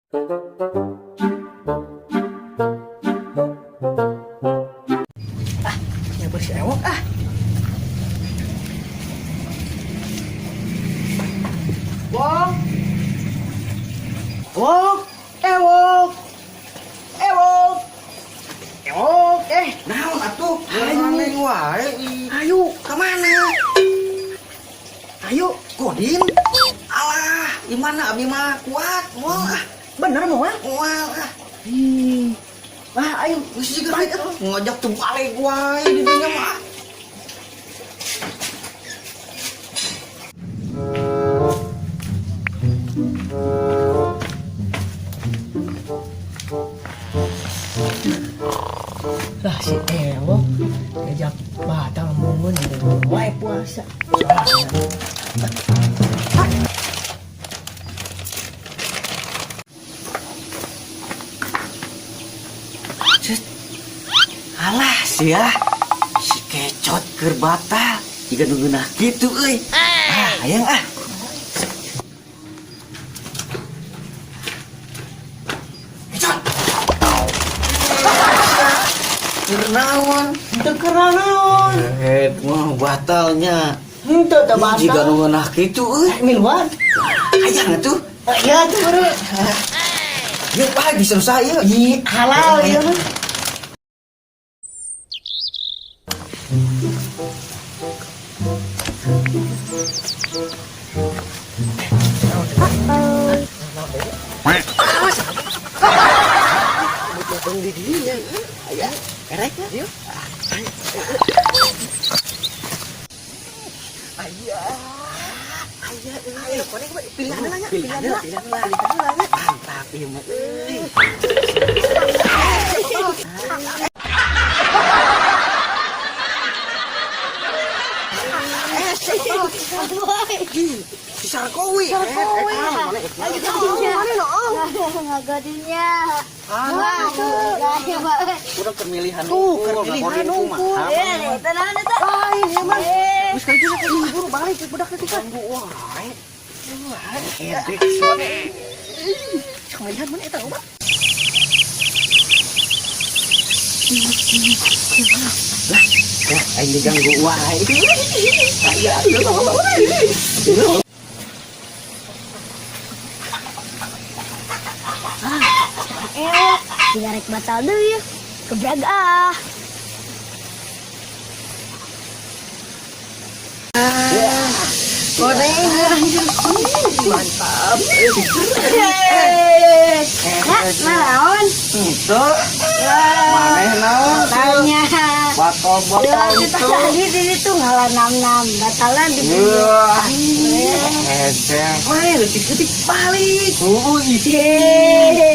Ah, nyamper si Ewok ah. Wok. Wok, Ewok. Ewok. Ewok, eh. Naon atuh? Ayo. Aneh wae. Ih. Ayo, Ka mana? Ayo. Godin? Alah, gimana abi mah kuat, moal ah. Bener moal? Moal ah. Ih. Wah, ayo. Geus siga balik atuh. Ngajak tuh balik wae di dinya mah. Lah si Ewok ngajak batal mun wae puasa. Soalnya. Cet. Alah sia. Si kecot keur batal. Jiga nu ngeunah kitu euy. Ah, hayang ah. Kecot. Keur naon? Teu keur naon? Eh, mah batalnya. Henteu teu batal. Jiga nu ngeunah kitu euy. Miluan. Hayang atuh. Ya tuh baru. Yuk, bae bisa usaha ieu. Ih, halal ieu mah. Di dinya. Aya, erek yuk. Aya. Aya, ayo pilihan lah nya, Pilihan pilihan lah, pilihan pilihan lah. lah. Mantap ieu mah euy. Si Sarkowi. Sarkowi. Ngagadinya. Ah, Wah, udah pemilihan Tuh, pemilihan unggul. Eh, tenang eta. Lain ya mah. Geus kali kieu teh buru balik ke budak teh kan. Ganggu wae. Edek. Pemilihan mana eta loba? Lah, ya aing diganggu wae. Aya. Ewok, digarek batal deui ya. Gebrag ah. Mantap. Nah, naon? Itu maneh naon? Tanya. Batal-batal Kita itu. tadi di situ ngalah nam-nam, batalan di Wah, hese. Wah, leutik-leutik balik. Ih. Hehehe.